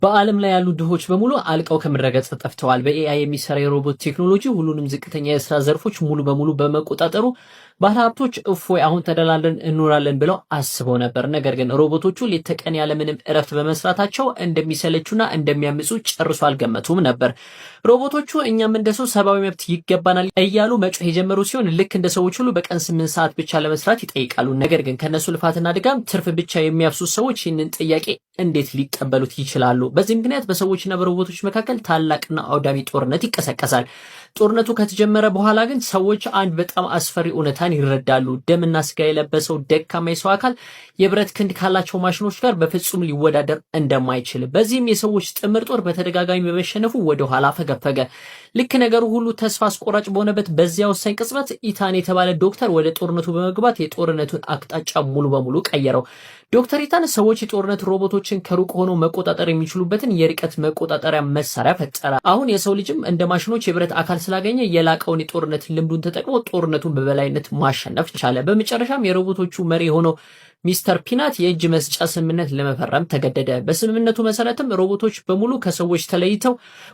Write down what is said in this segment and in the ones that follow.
በዓለም ላይ ያሉ ድሆች በሙሉ አልቀው ከምድረገጽ ጠፍተዋል። በ AI የሚሰራ የሮቦት ቴክኖሎጂ ሁሉንም ዝቅተኛ የስራ ዘርፎች ሙሉ በሙሉ በመቆጣጠሩ ባለሀብቶች እፎይ አሁን ተደላድለን እንኖራለን ብለው አስበው ነበር። ነገር ግን ሮቦቶቹ ሌት ተቀን ያለምንም እረፍት በመስራታቸው እንደሚሰለቹና እንደሚያምፁ ጨርሶ አልገመቱም ነበር። ሮቦቶቹ እኛም እንደ ሰው ሰብአዊ መብት ይገባናል እያሉ መጮህ የጀመሩ ሲሆን ልክ እንደ ሰዎች ሁሉ በቀን 8 ሰዓት ብቻ ለመስራት ይጠይቃሉ። ነገር ግን ከነሱ ልፋትና ድካም ትርፍ ብቻ የሚያፍሱ ሰዎች ይህንን ጥያቄ እንዴት ሊቀበሉት ይችላሉ? በዚህ ምክንያት በሰዎችና በሮቦቶች መካከል ታላቅና አውዳሚ ጦርነት ይቀሰቀሳል። ጦርነቱ ከተጀመረ በኋላ ግን ሰዎች አንድ በጣም አስፈሪ እውነታን ይረዳሉ። ደምና ስጋ የለበሰው ደካማ የሰው አካል የብረት ክንድ ካላቸው ማሽኖች ጋር በፍጹም ሊወዳደር እንደማይችል። በዚህም የሰዎች ጥምር ጦር በተደጋጋሚ በመሸነፉ ወደ ኋላ ፈገፈገ። ልክ ነገሩ ሁሉ ተስፋ አስቆራጭ በሆነበት በዚያ ወሳኝ ቅጽበት ኢታን የተባለ ዶክተር ወደ ጦርነቱ በመግባት የጦርነቱን አቅጣጫ ሙሉ በሙሉ ቀየረው። ዶክተር ኢታን ሰዎች የጦርነት ሮቦቶችን ከሩቅ ሆነው መቆጣጠር የሚችሉበትን የርቀት መቆጣጠሪያ መሳሪያ ፈጠረ። አሁን የሰው ልጅም እንደ ማሽኖች የብረት አካል ስላገኘ የላቀውን የጦርነት ልምዱን ተጠቅሞ ጦርነቱን በበላይነት ማሸነፍ ቻለ። በመጨረሻም የሮቦቶቹ መሪ የሆነው ሚስተር ፒናት የእጅ መስጫ ስምምነት ለመፈረም ተገደደ። በስምምነቱ መሰረትም ሮቦቶች በሙሉ ከሰዎች ተለይተው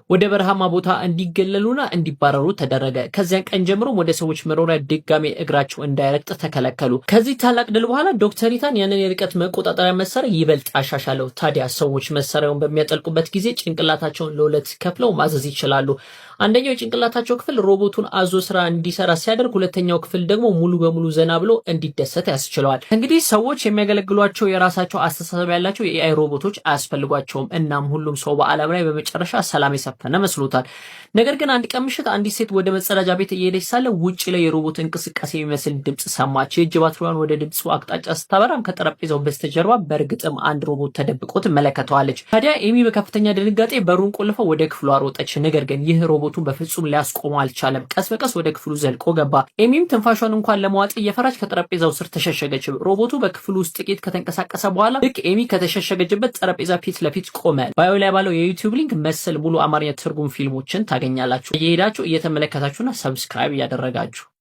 ወደ በረሃማ ቦታ እንዲገለሉና እንዲባረሩ ተደረገ። ከዚያን ቀን ጀምሮ ወደ ሰዎች መኖሪያ ድጋሜ እግራቸው እንዳይረግጥ ተከለከሉ። ከዚህ ታላቅ ድል በኋላ ዶክተር ኢታን ያንን የርቀት መቆጣጠሪያ መሳሪያ ይበልጥ አሻሻለው። ታዲያ ሰዎች መሳሪያውን በሚያጠልቁበት ጊዜ ጭንቅላታቸውን ለሁለት ከፍለው ማዘዝ ይችላሉ። አንደኛው የጭንቅላታቸው ክፍል ሮቦቱን አዞ ስራ እንዲሰራ ሲያደርግ፣ ሁለተኛው ክፍል ደግሞ ሙሉ በሙሉ ዘና ብሎ እንዲደሰት ያስችለዋል። እንግዲህ ሰዎች የሚያገለግሏቸው የራሳቸው አስተሳሰብ ያላቸው የ AI ሮቦቶች አያስፈልጓቸውም። እናም ሁሉም ሰው በዓለም ላይ በመጨረሻ ሰላም የሰፈነ መስሎታል። ነገር ግን አንድ ቀን ምሽት አንዲት ሴት ወደ መጸዳጃ ቤት እየሄደች ሳለ ውጭ ላይ የሮቦት እንቅስቃሴ የሚመስል ድምፅ ሰማች። የእጅ ባትሪዋን ወደ ድምፁ አቅጣጫ ስታበራም ከጠረጴዛው በስተጀርባ በእርግጥም አንድ ሮቦት ተደብቆ ትመለከተዋለች። ታዲያ ኤሚ በከፍተኛ ድንጋጤ በሩን ቆልፋ ወደ ክፍሏ ሮጠች። ነገር ግን ይህ ሮቦቱን በፍጹም ሊያስቆመው አልቻለም። ቀስ በቀስ ወደ ክፍሉ ዘልቆ ገባ። ኤሚም ትንፋሿን እንኳን ለመዋጥ እየፈራች ከጠረጴዛው ስር ተሸሸገች። ሮቦቱ በክፍሉ ውስጥ ጥቂት ከተንቀሳቀሰ በኋላ ልክ ኤሚ ከተሸሸገችበት ጠረጴዛ ፊት ለፊት ቆመ። Bio ላይ ባለው የ YouTube link መሰል ሙሉ አማርኛ ትርጉም ፊልሞችን ታገኛላችሁ። እየሄዳችሁ እየተመለከታችሁና subscribe እያደረጋችሁ።